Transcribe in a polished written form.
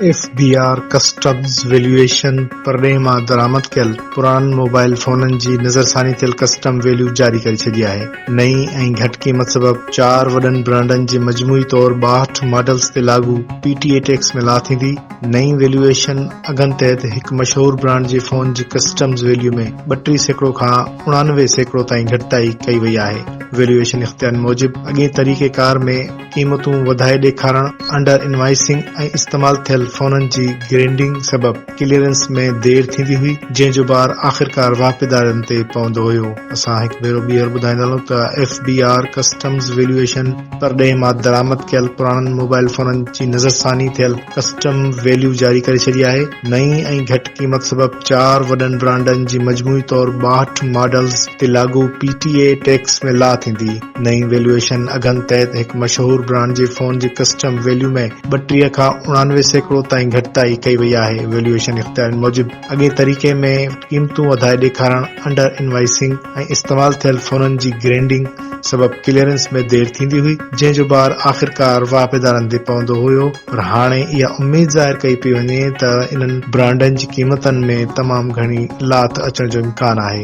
F B R customs valuation پرڏيهه مان درآمد ڪيل پراڻن موبائل فونن جي نظرثاني ٿيل ڪسٽم ويليو جاري ڪري ڇڏي آهي. نئين ۽ گهٽ قيمت سبب چار وڏن برانڊن جي مجموعي طور 62 ماڊلز تي لاڳو پي ٽي اي ٽيڪس ۾ لاهه ٿيندي. نئين ويليوئيشن اگهن تحت هڪ مشهور برانڊ جي فون جي ڪسٽمز ويليو ۾ 32% کان 89% تائين گهٽتائي ڪئي وئي آهي. ويليوئيشن اختيارين موجب اڳئين طريقيڪار ۾ قيمتون وڌائي ڏيکارڻ، انڊر انوائسنگ ۽ استعمال ٿيل فونن جي گريڊنگ سبب ڪليئرنس ۾ دير ٿيندي هئي، جنهن جو بار آخرڪار واهپيدارن تي پوندو هيو. اسان هڪ ڀيرو ٻيهر ٻڌائيندا هلون ته F B R customs valuation پرڏيهه مان درآمد ڪيل پراڻن موبائل فونن جي نظرثاني ٿيل ڪسٽم ويليو جاري ڪري ڇڏي آهي. نئين ۽ گهٽ قيمت سبب چار وڏن برانڊن جي مجموعي طور 62 ماڊلز تي لاڳو پي ٽي اي ٽيڪس ۾ لاهه ٿيندي. نئين ويليوئيشن اگهن تحت هڪ مشهور برانڊ جي فون جي ڪسٽم ويليو ۾ 32 کان 99% تائين گهٽتائي ڪئي وئي آهي. ويليوئيشن اختيارين موجب اڳئين طريقي ۾ قيمتون وڌائي ڏيکارڻ، انڊر انوائسنگ ۽ استعمال ٿيل فونن جي گرينڊنگ سبب ڪليئرنس ۾ دير ٿيندي هئي، جنهن جو بار آخرڪار واهپيدارن تي پوندو هيو پر هاڻي اها اميد ظاهر ڪئي پئي وڃي ته انهن برانڊن جي قيمتن ۾ تمام گهڻي لاٿ اچڻ جو امڪان آهي.